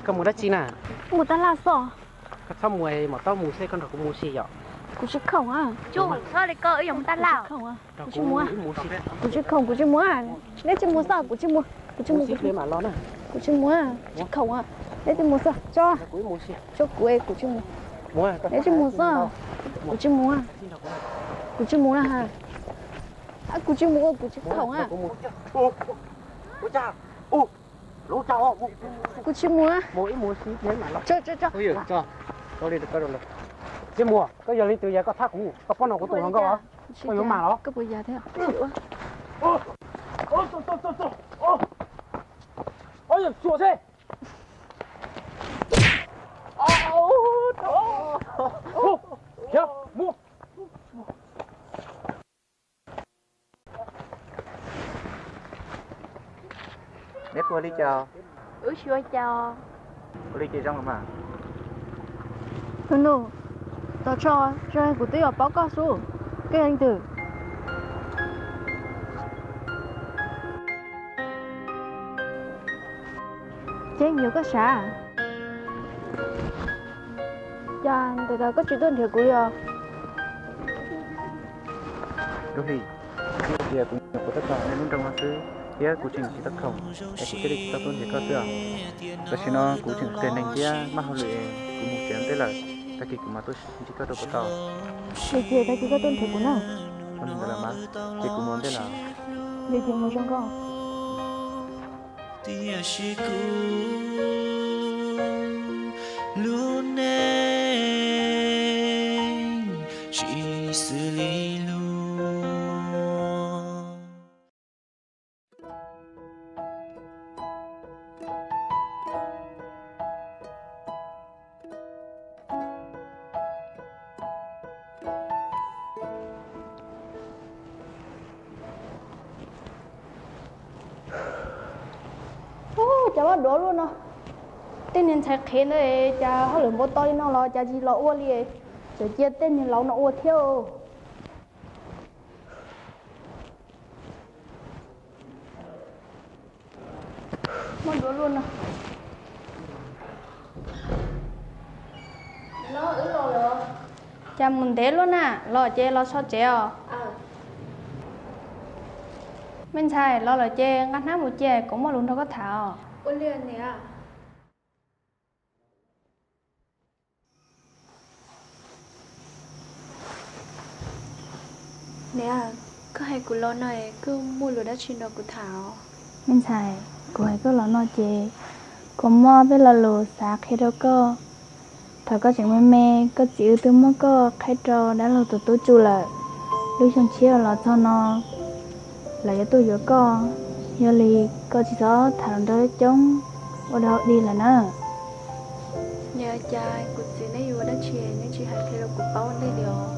Koj mus dab tsi na? Mus tab laj xwb. Koj txhob mus, mam tau mus xwb, koj nrog kuv mus xwb yom. Kuv tsis khoom. Txhob li koj, wb yuav mus tab laj. Kuv tsis mus, kuv tsis khoom, kuv tsis mus. Neb tsis mus xwb, kuv tsis mus, kuv tsis mus, kuv tsis mus, kuv tsis khoom. Neb tsis mus xwb, tso, tso kuv, kuv tsis mus. Neb tsis mus xwb, kuv tsis mus, kuv tsis mus na ha. Kuv tsis mus, kuv tsis khoom. Kuv tsis mus. Tso, tso, tso. Tsis mus, koj yog leej twg yog koj thab kuv, koj pom no kuv tus hluas nkauj, koj yuav mam los. Neb puas li cas? Wb tsis ua cas. Ua li ces zoo los mas. Tus nus, tos tso, tso, kuv twb yuav paub koj xwb. Koj yog leej twg? Ces yog koj sav. Cas ntawm koj tsis tuaj nrhiav kuv li os? Dub Hli, kuv tias kuv nyuam qhuav tuaj txog nej lub nroog no xwb, thiab kuv tseem tsis tau khoom, es kuv thiaj li tsis tau tuaj nrhiav koj xwb os. Tam sim no kuv tseem qias neeg thiab maj hauj lwm, kuv mus tsev ua ntej lawm, tag kis kuv mam tuaj ntsib koj dua puas tau? Ces tag kis koj tuaj nrhiav kuv na. Ua li ntawd los mas, ces kuv mus ua ntej lawm. Ces mus zoo koj. Tiam sis kuv lub neej tsis xws li luag. Ub, cas vaj duav luaj no. Tej niag ntxhais qhev ntawd cas hauj lwm npaum tau li no los cas tsis los ua li. Txawm cia tej niag laus no ua thiab. Vaj duav luaj no. Cas mus ntev luaj na, los ces los so tsev os. Me ntxhais, los lawm ces nqa hnab mus cia, kuv muaj lus nrog koj tham os. Niam, koj hais kuv los no es koj muaj lus dab tsi nrog kuv tham os? Me ntxhais, kuv hais koj los no ces kuv muaj peb lo lus xav qhia rau koj. Thaum koj tseem me me, koj txiv wb twb muab koj qhaib rau dab laug tus tub tsuj lawm. Lub xyoo tshiab los txog no, lawv yuav tuaj yuav koj, yog li koj tsis txhob tham los nrog coob ua dog dig lawm na. Niam, cas kuv txiv neb yuav ua dab tsi neb tsis hais qhia rau kuv paub ua ntej li os?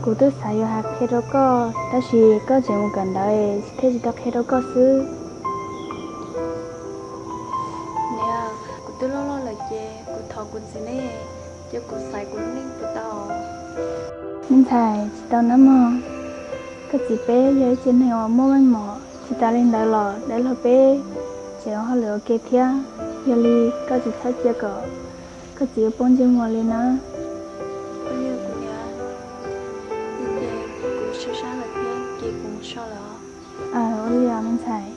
Kuv twb xav yuav hais qhia rau koj, tab sis koj tseem mus kawm ntawv thiaj tsis tau qhia rau koj xwb. Niam, kuv twb loj loj lawm ces kuv thov kuv txiv neb cia kuv xaiv kuv lub neej puas tau? Me ntxhais, tsis tau nawb mog. Koj txiv peb yog ib tsev neeg uas muaj meej mom, tsis tas li ntawd los dab laug peb tseem ua hauj lwm ua ke thiab. Yog li koj tsis txhob cia kom koj txiv ua poob ntsej muag li na. Ua li kuv niam, kuv sab sab lawm thiab ces kuv mus so lawm os. Ua li os me ntxhais.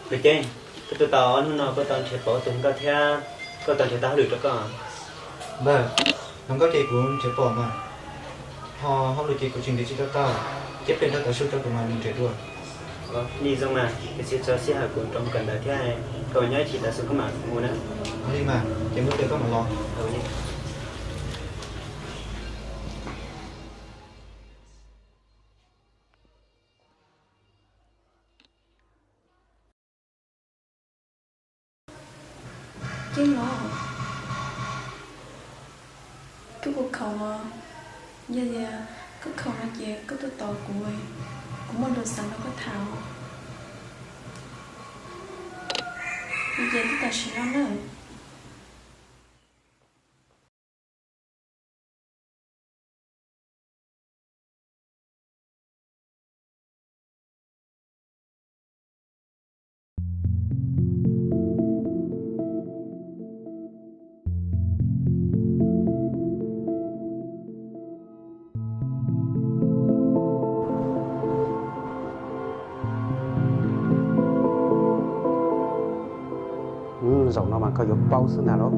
Kuv Ceeb, koj tuaj tau ob hnub no koj tau nrhiav pom tus hluas nkauj thiab koj tau nrhiav tau hauj lwm rau koj? Npawg, hluas nkauj ces kuv nrhiav pom mas, ho hauj lwm ces kuv tseem nrhiav tsis tau tau, cia peb nrog tav su rau kuv mam mus nrhiav dua. Li zoo mas, kuv txiv tso sij hawm kuv rau mus kawm ntawv thiab, koj nyob ib chim tav su koj mam mus na. Li mas, ces hnub twg koj mam los. Ceeb los, koj puas khoom os? Yog tias koj khoom no ces koj tuaj tos kuv, kuv muaj lus xav nrog koj tham os. Ces twb tam sim no na. Zaum no mas koj yuav paub xwb ntag lauj.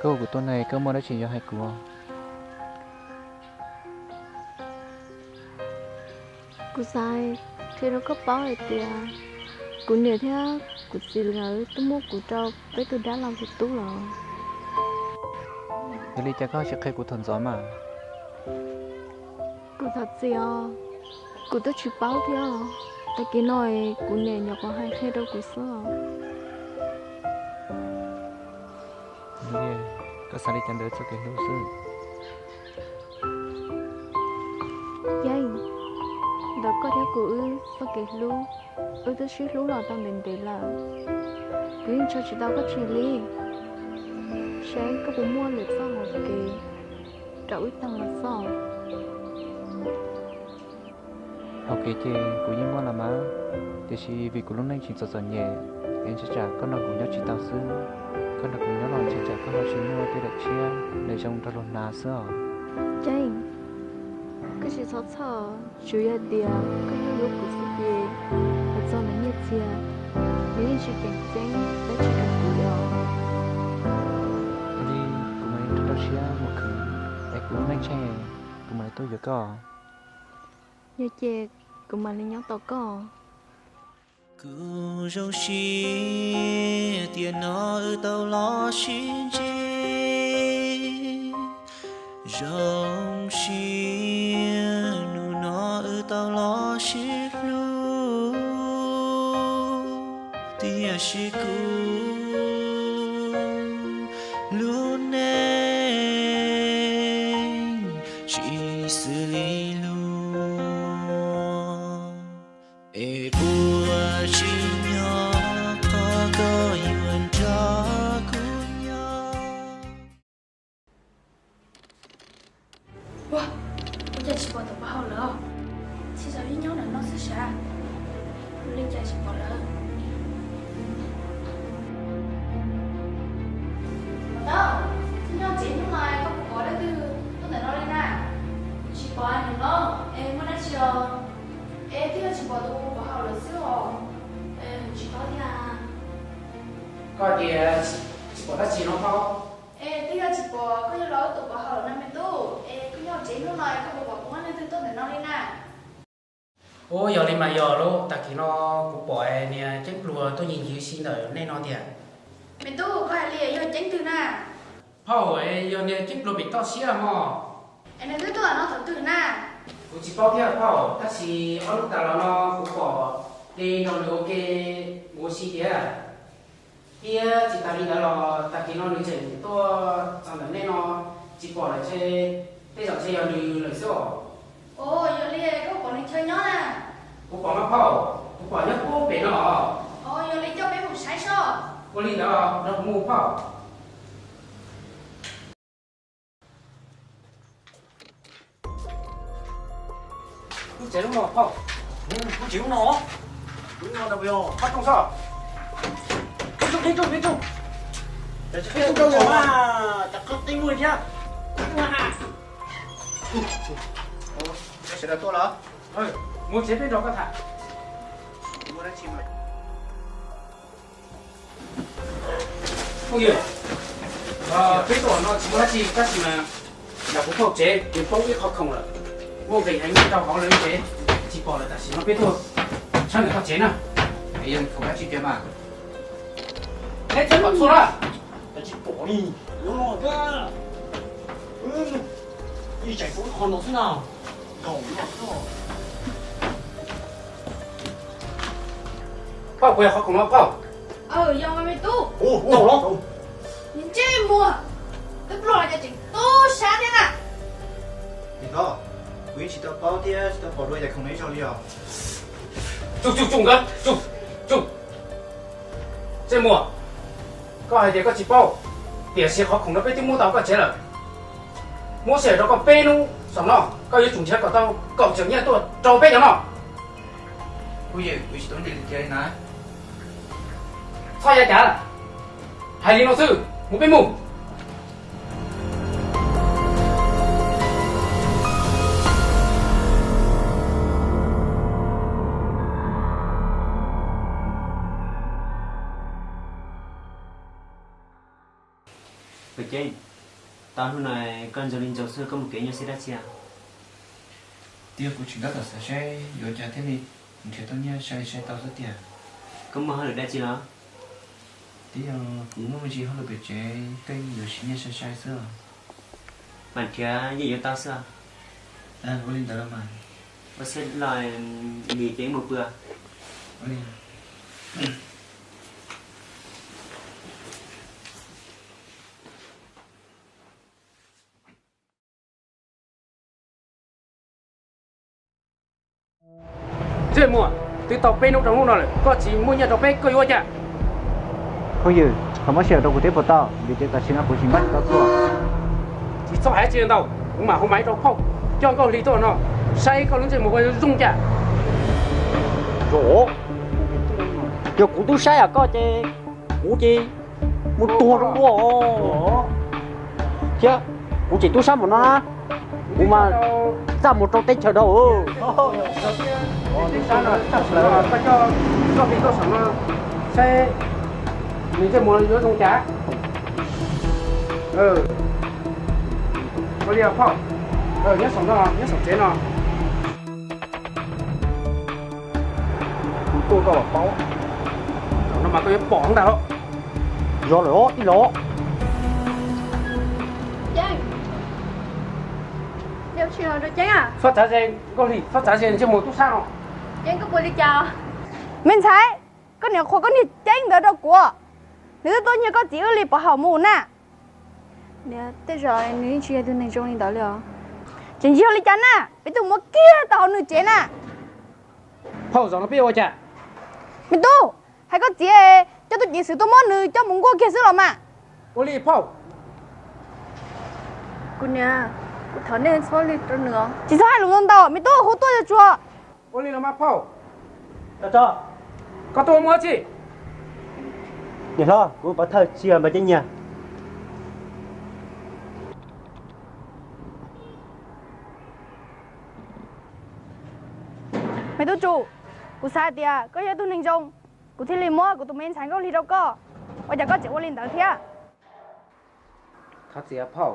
Koj hu kuv tuaj no koj muaj dab tsi yuav hais kuv? Kuv xav qhia rau koj paub hais tias kuv niam thiab kuv txiv lawv twb muab kuv rau peb tug dab laug tus tub lawm. Yog li cas koj tsis qhia kuv thaum ntxov mas? Kuv thov txim os, kuv twb tsis paub thiab. Tag kis no kuv niam nyuam qhuav hais qhia rau kuv xwb. Koj xav li cas ntawd txoj kev hlub xwb? Yeej, ntawm koj thiab kuv wb txoj kev hlub, wb twb sib hlub los tau ntev ntev lawm. Kuv yeej tso tsis tau koj tseg li. Saib koj puas muaj lwm txoj hauv kev rau wb tag los xwb. Hauv kev ces kuv yeej muaj los mas, tiam sis vim kuv lub neej tseem txom txom nyem es ntshai tsam koj nrog kuv nyob tsis tau xwb. Koj nrog kuv nyob los ntshai tsam koj ho tsis muaj tej daim tshiab daim zoo nrog luag hnav xwb os. Yeej, koj tsis txhob txhawj, tsuas yog tias koj hlub hlub kuv xwb ces hais txog ntawm nyiaj txiag, nws yeej tsis tseem ceeb dab tsi rau kuv li os. Yog li kuv mam li rau rau siab mus khwv es kuv lub neej tsheej, kuv mam li tuaj yuav koj. Yog ces kuv mam li nyob tos koj. Kuv zoo siab tiam no wb tau los sib ntsib, zoo siab hnub no wb tau los sib hlub, tiam sis kuv lub neej tsis xws li luag. Es puas tsim nyog qhov koj yuav nrog kuv nyob? Ua, ua cas tsis pom tus pov haum lawm? Tsis tau ib nyob ntawm no xwb sav, ua li cas tsis pom lawm? Tau, tsis nyob tsev hnub no koj puas pom leej twg tuaj ntawm no li na? Tsis pom niam hlob, es muaj dab tsi os? Es twb yog tsis pom tus pov haum lawm xwb os. Tsis paub thiab. Koj tias tsis pom dab tsi no Phauj? Es twb yog tsis pom koj yog los tus pov haum lawm na me tub. Es koj nyob tsev hnub no koj puas pom muaj leej twg tuaj ntawm no li na? Ub, yog li mas yog lub tag kis no kuv pom niag Ceeb Pluag tuaj ncig ncig si ntawm nej no tiag. Me tub, koj hais li yog Ceeb twg na? Phauj, yog niag Ceeb Pluag pem toj siab mog. Es nws twb tuaj no thaum twg na? Kuv tsis paub thiab Phauj, tab sis ob hnub tas los no kuv pom nws nrog nws ua ke mus ua si tiag. Thiab tsis tas li ntawd los tag kis no nws tseem tuaj txog ntawm nej no, tsis pom lawm ntshe tej zaum ntshe yog nws lawm xwb os. Os, yog li koj pom nws chaw nyob na? Kuv pom mas Phauj, kuv pom nyob puag pem no os. Os, yog li coj peb mus saib seb. Ua li ntawd los nrog kuv mus Phauj. Lub tsev lub no Phauj. Lub tsev lub no. Lub no ntawd puas yog Phauj Tooj xwb? Phauj Tooj, Phauj Tooj, Phauj Tooj. Cas qhov teb muaj thiab. Sawv daws tuaj los? Mus tsev peb nrog koj tham. Phooj ywg, peb tuaj no tsis muaj dab tsi tab sis mas yog kuv phauj tsev nws poob ib qho khoom lawm, muaj nqis heev nyob rau hauv lawv tsev, tsis pom lawm, tam sim no peb tuaj tshawb nws txoj tsev na. Neb txhob kom txhua na. Tsis pom li, ib tsam poob qho no xwb na. Phauj, puas yog qhov khoom no phauj? Yog mas me tub. Ntsej muag, twb pluag los cas tseem tub sab thiab na. Niam hlob, kuv yeej tsis tau paub thiab tsis tau pom dua cov khoom no ib zaug li os. Tsum, tsum, tsum nkawd, tsum, tsum. Ntsej muag, koj hais tias koj tsis paub, tiam sis qhov khoom no peb twb muab tau koj tsev lawm. Muab sij hawm rau koj peb hnub saum no, koj yuav tsum nrhiav kom tau kaum txhiab nyiaj tuaj rau peb cov no. Kuv yeej, kuv tsis tau nqis tiag li na. Txhob yav cav, hais li no xwb, mus peb mus. Pawg Ceeb, tau hnub no koj ntsoog li ntsoog xwb, koj mus kev nyuaj siab dab tsi? Twb yog kuv tseem tab tom xav seb yuav ua cas thiaj li nrhiav tau nyiaj sai sai tau xwb tiag. Koj muaj hauj lwm dab tsi los? Twb yog kuv muaj me ntsis hauj lwm pem tsev, koj yuav siv nyiaj sai sai xwb os. Mam nrhiav yeej yuav tau xwb. Ua li ntawd los mas. Ua txhiaj los lig ces wb mus pw. Ntsej muag, twb tau peb hnub rau hnub no lawm koj tsis muaj nyiaj rau peb koj yuav ua cas? Phooj ywg, thov muab sij hawm rau kuv thiab puas tau, vim tias tam sim no kuv tsis npaj tsis tau txhua. Tsis txhob hais tsis ntau, kuv mam hu maiv rau phauj coj Nkauj Hli tuaj no saib koj lub ntsej muag ua zoo cas. Zoo, yog kuv tub saib koj ces kuv ces mus tuag rau dua os. Thiab kuv tseem tub sab npaum no na, kuv mas txaj muag rau teb chaws dhau. Koj coj Nkauj Hli tuaj saum no saib nws ntsej muag yuav zoo cas. Ua li phauj, nyob saum no, nyob saum tsev no. Kuv tuaj koj los paub. Zaum no mas koj yuav pom ntag los. Yog lawm os tij laug. Ceeb, txhob txav ze Nkauj Hli, txhob txav ze ntsej muag tub sab no. Ceeb, koj puas li cas? Me ntxhais, koj niam qhuas koj niag Ceeb ntawd rau kuv, nws twb tuaj nyiag koj txiv wb li pov haum mus na. Niam, tej zaum nws yeej tsis yog tus neeg zoo li ntawd li os. Ces tsis yog li cas na, peb tuaj muab kiag tau hauv nws tsev na. Phauj, zaum no peb yuav ua cas? Me tub, hais koj txiv coj tub ceev xwm tuaj muab nws coj mus nkuaj kiag xwb los mas. Ua li phauj. Kuv niam, kuv thov nej txhob li rau nws os. Tsis txhob hais lus ntau ntau, me tub, hu tuaj yuav tsum. Ua li los mas phauj. Koj tuaj muaj dab tsi? Niam hlob, kuv pov thawj tsis yog npawg Ceeb nyiag. Me tub tsum, kuv xav hais tias koj yog ib tug neeg zoo, kuv thiaj li muab kuv tus me ntxhais Nkauj Hli rau koj. Ua cas koj tseem ua li ntawd thiab? Thov txim phauj.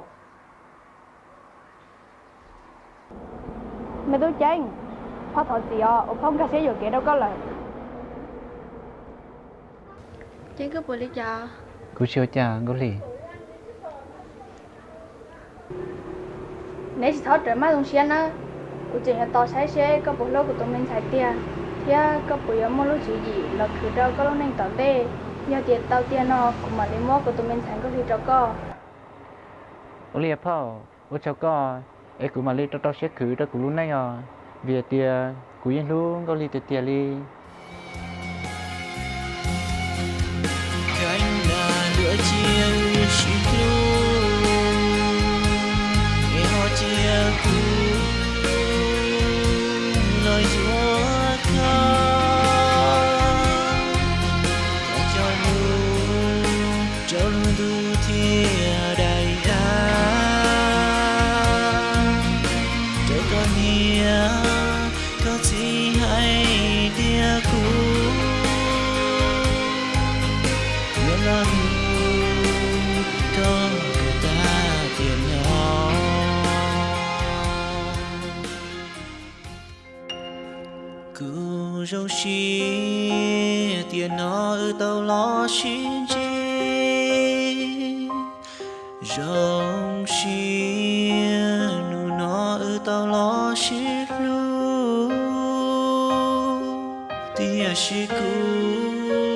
Me tub Ceeb, phauj thov txim os uas phauj nkag siab yuam kev rau koj lawm. Ceeb, koj puas li cas? Kuv tsis ua cas Nkauj Hli. Neb tsis txhob rawm maj zoo siab nawb. Kuv tseem yuav tos saib seb koj puas hlub kuv tus me ntxhais tiag, thiab koj puas yuav muaj lub tswv yim los khwv rau koj lub neej tom ntej. Yog tias tau tiag no kuv mam li muab kuv tus me ntxhais Nkauj Hli rau koj. Ua li phauj, ua tsaug koj, es kuv mam li rau rau siab khwv rau kuv lub neej os, vim hais tias kuv yeej hlub Nkauj Hli tiag tiag li. Rau lub ntuj thiaj daim av, rau koj niam Zoo siab tiam no wb tau los sib ntsib, zoo siab hnub no wb tau los sib hlub, tiam sis kuv